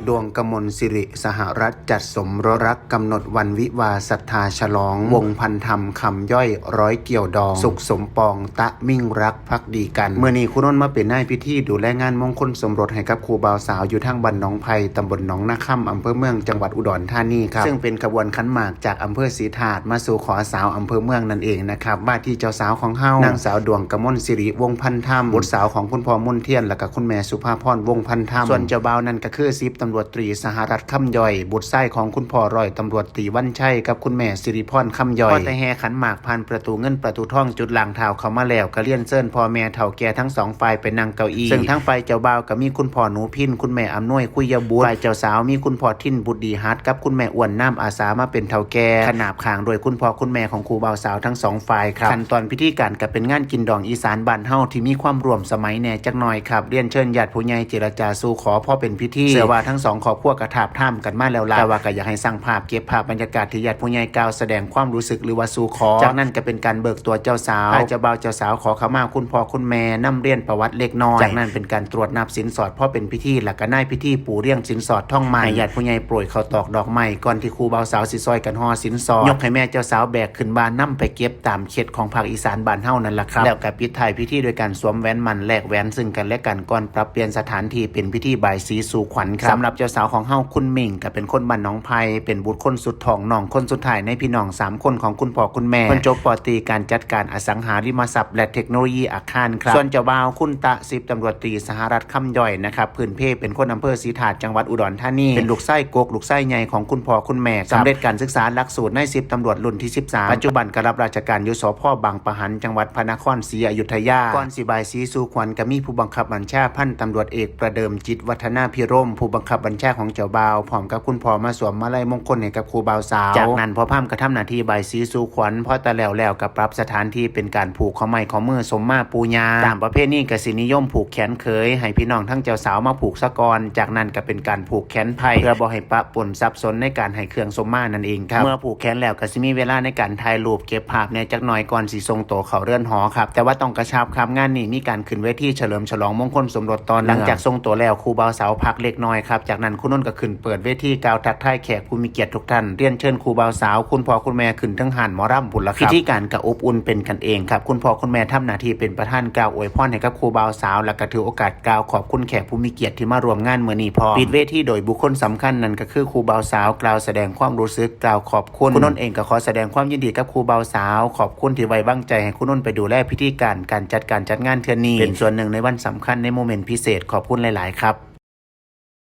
ດວງກະມົນສິລິສະຫະລັດ ຈັດສົມລົດລັກ ກຳນົດວັນວິວາສະຖາສະຫຼອງ ວົງພັນທຳຄຳຍ້ອຍ ຮ້ອຍກ່ຽວດອງ ສຸກສົມປອງ ຕະມິ່ງຮັກພັກດີກັນ. ມື້ນີ້ຄູນົນມາເປັນນາຍພິທີດູແລງານມົງຄົນສົມລົດໃຫ້ກັບຄູ່ບ່າວສາວ ຢູ່ທາງບ້ານໜອງໄຜ່ ຕຳບົນໜອງນາຄຳ ອຳເພີເມືອງ ຈັງຫວັດອຸດອນທານີຄັບ ເຊິ່ງເປັນຂະບວນຂັນໝາກຈາກອຳເພີສີທາດ ມາສູ່ຂໍສາວອຳເພີເມືອງນັ້ນເອງນະຄັບ. ວ່າທີ່ເຈົ້າສາວຂອງເຮົາ ນາງສາວ ດວງກະມົນສິລິ ວົງພັນທຳ ບຸດສາວຂອງຄຸນພໍ່ມົນທຽນ ແລະກະຄຸນແມ່ສຸພາພອນ ວົງພັນທຳ. ສ່ວນເຈົ້າບ່າວນັ້ນກະຄື ສິບຕຳຫຼວດຕຣີ ສະຫະລັດ ຄຳຍ້ອຍ ບຸດຊາຍຂອງຄຸນພໍ່ ຮ້ອຍຕຳຫຼວດຕຣີ ວັນໄຊ ກັບຄຸນແມ່ ສິລິພອນ ຄຳຍ້ອຍ. ພໍແຕ່ແຫ່ຂັນໝາກຜ່ານປະຕູເງິນປະຕູທອງ ຈຸດລ້າງເທົ້າເຂົ້າມາແລ້ວ ກະລຽນເຊີນພໍ່ແມ່ເຖົ້າແກ່ທັງສອງຝ່າຍໄປນັ່ງເກົ້າອີ່ ເຊິ່ງທາງຝ່າຍເຈົ້າບ່າວກະມີຄຸນພໍ່ ໜູພິນ ຄຸນແມ່ ອຳນວຍ ຄຸຍຍະບຸດ, ຝ່າຍເຈົ້າສາວມີຄຸນພໍ່ ທິນ ບຸດດີຫັດ ກັບຄຸນແມ່ ອ້ວນ ນາມອາສາ ມາເປັນເຖົ້າແກ່. ຂະໜາບຂ້າງດ້ວຍຄຸນພໍ່ຄຸນແມ່ຂອງຄູ່ບ່າວສາວທັງສອງຝ່າຍຄັບ. ຂັ້ນຕອນພິທີການກະເປັນງານກິນດອງອີສານບ້ານເຮົາ ທີ່ມີຄວາມຮ່ວມສະໄໝແດ່ຈັກໜ້ອຍຄັບ. ລຽນເຊີນຍາດຜູ້ໃຫຍ່ເຈລະຈາສູ່ຂໍພໍເປັນພິທີ. ເຊື່ອວ່າທັງສອງຄອບຄົວກະທາບທາມກັນມາແລ້ວລະ ແຕ່ວ່າກະຢາກໃຫ້ຊ່າງພາບເກັບພາບບັນຍາກາດທີ່ຍາດຜູ້ໃຫຍ່ກ່າວສະແດງຄວາມຮູ້ສຶກ ຫຼືວ່າສູ່ຂໍ. ຈາກນັ້ນກະເປັນການເບີກຕົວເຈົ້າສາວ ພາເຈົ້າບ່າວເຈົ້າສາວຂໍເຂົ້າມາຄຸນພໍ່ຄຸນແມ່ ນຳລຽນປະຫວັດເລັກນ້ອຍ. ຈາກນັ້ນເປັນການຕວດນັບສິນສອດພໍເປັນພິທີ ແລະກະນາຍພິທີປູລຽງສິນສອດທອງໝັ້ນ ໃຫ້ຍາດຜູ້ໃຫຍ່ໂປຣຍເຂົ້າຕອກດອກໄມ້ ກ່ອນທີ່ຄູ່ບ່າວສາວຊິຊ່ອຍກັນຫໍ່ສິນສອດ ຍົກໃຫ້ແມ່ເຈົ້າສາວແບກຂຶ້ນບ່ານຳໄປເກັບ ຕາມເຂດຂອງພາກອີສານບ້ານເຮົານັ້ນລະຄັບ ແລ້ວກະປິດທ້າຍພິທີດ້ວຍການສວມແຫວນໝັ້ນ ແລກແຫວນເຊິ່ງກັນແລະກັນ ກ່ອນປັບປ່ຽນສະຖານທີ່ເປັນພິທີບາຍສີສູ່ຂວັນຄັບ. ສຳລັບເຈົ້າສາວຂອງເຮົາ ຄຸນມິ່ງ ກະເປັນຄົນບ້ານໜອງໄຜ່ ເປັນບຸດຄົນສຸດທ້ອງ ນ້ອງຄົນສຸດທ້າຍໃນພີ່ນ້ອງສາມຄົນຂອງຄຸນພໍ່ຄຸນແມ່. ເພິ່ນຈົບ ປ.ຕຣີ ການຈັດການອະສັງຫາລິມະຊັບ ແລະເທັກໂນໂລຢີອາຄານຄັບ. ສ່ວນເຈົ້າບ່າວ ຄຸນຕະ ສິບຕຳຫຼວດຕຣີ ສະຫະລັດ ຄຳຍ້ອຍ ນະຄັບ ພື້ນເພເປັນຄົນອຳເພີສີທາດ ຈັງຫວັດອຸດອນທານີ ເປັນລູກຊາຍກົກ ລູກຊາຍໃຫຍ່ຂອງຄຸນພໍ່ຄຸນແມ່ ສຳເລັດການສຶກສາຫຼັກສູດໃນສິບຕຳຫຼວດລຸ້ນທີສິບສາມ ປັດຈຸບັນກະຮັບລາຊະການຢູ່ ສພ ບາງປະຫັນ ຈັງຫວັດພະນະຄອນສີອະຍຸດທະຍາ. ກ່ອນຊິບາຍສີສູ່ຂວັນກະມີຜູ້ບັງຄັບບັນຊາ ພັນຕຳຫຼວດເອກ ປະເດີມຈິດ ວັດທະນາພິລົມ ຜູ້ບັງຄັບບັນຊາຂອງເຈົ້າບ່າວ ພ້ອມກັບຄຸນພໍ່ມາສວມມາໄລມົງຄົນໃຫ້ກັບຄູ່ບ່າວສາວ. ຈາກນັ້ນພໍ່ພາມກະທຳໜ້າທີ່ບາຍສີສູ່ຂວັນ ພໍແຕ່ແລ້ວແລ້ວກະປັບສະຖານທີ່ເປັນການຜູກຂໍ້ໄມ້ຂໍ້ມືສົມມາປູ່ຍ່າ. ຕາມປະເພນີກະຊິນິຍົມຜູກແຂນເຂີຍ ໃຫ້ພີ່ນ້ອງທັງເຈົ້າສາວມາຜູກສາກ່ອນ ຈາກນັ້ນກະເປັນການຜູກແຂນໃພ້ ເພື່ອບໍ່ໃຫ້ປະປົນສັບສົນໃນການໃຫ້ເຄື່ອງສົມມານັ້ນເອງຄັບ. ເມື່ອຜູກແຂນແລ້ວກະຊິມີເວລາໃນການຖ່າຍຮູບເກັບພາບແດ່ຈັກໜ້ອຍ ກ່ອນຊິສົ່ງໂຕເຂົ້າເຮືອນຫໍຄັບ. ແຕ່ວ່າຕ້ອງກະຊັບຄັບ ງານນີ້ມີການຂຶ້ນເວທີສະເຫຼີມສະຫຼອງມົງຄົນສົມລົດຕໍ່ເນື່ອງ. ຫຼັງຈາກສົ່ງໂຕແລ້ວ ຄູ່ບ່າວສາວພັກເລັກນ້ອຍຄັບ ຈາກນັ້ນຄູນົນກະຂຶ້ນເປີດເວທີກ່າວທັກທາຍແຂກຜູ້ມີກຽດທຸກທ່ານ ລຽນເຊີນຄູ່ບ່າວສາວ ຄຸນພໍ່ຄຸນແມ່ຂຶ້ນເທິງຮ້ານໝໍລຳພຸ້ນລະຄັບ. ພິທີການກະອົບອຸ່ນເປັນກັນເອງຄັບ ຄຸນພໍ່ຄຸນແມ່ທຳໜ້າທີ່ເປັນປະທານກ່າວອວຍພອນໃຫ້ກັບຄູ່ບ່າວສາວ ແລະກະຖືໂອກາດກ່າວຂອບຄຸນແຂກຜູ້ມີກຽດທີ່ມາຮ່ວມງານມື້ນີ້ພ້ອມ. ປິດເວທີໂດຍບຸກຄົນສຳຄັນ ນັ້ນກະຄືຄູ່ບ່າວສາວ ກ່າວສະແດງຄວາມຮູ້ສຶກ ກ່າວຂອບຄຸນ. ຄູນົນເອງກະຂໍສະແດງຄວາມຍິນດີກັບຄູ່ບ່າວສາວ ຂອບຄຸນທີ່ໄວ້ວາງໃຈໃຫ້ຄູນົນໄປດູແລພິທີການ ການຈັດການຈັດງານເທື່ອນີ້ ເປັນສ່ວນໜຶ່ງໃນວັນສຳຄັນ ໃນໂມເມັນພິເສດ. ຂອບຄຸນຫຼາຍໆຄັບ.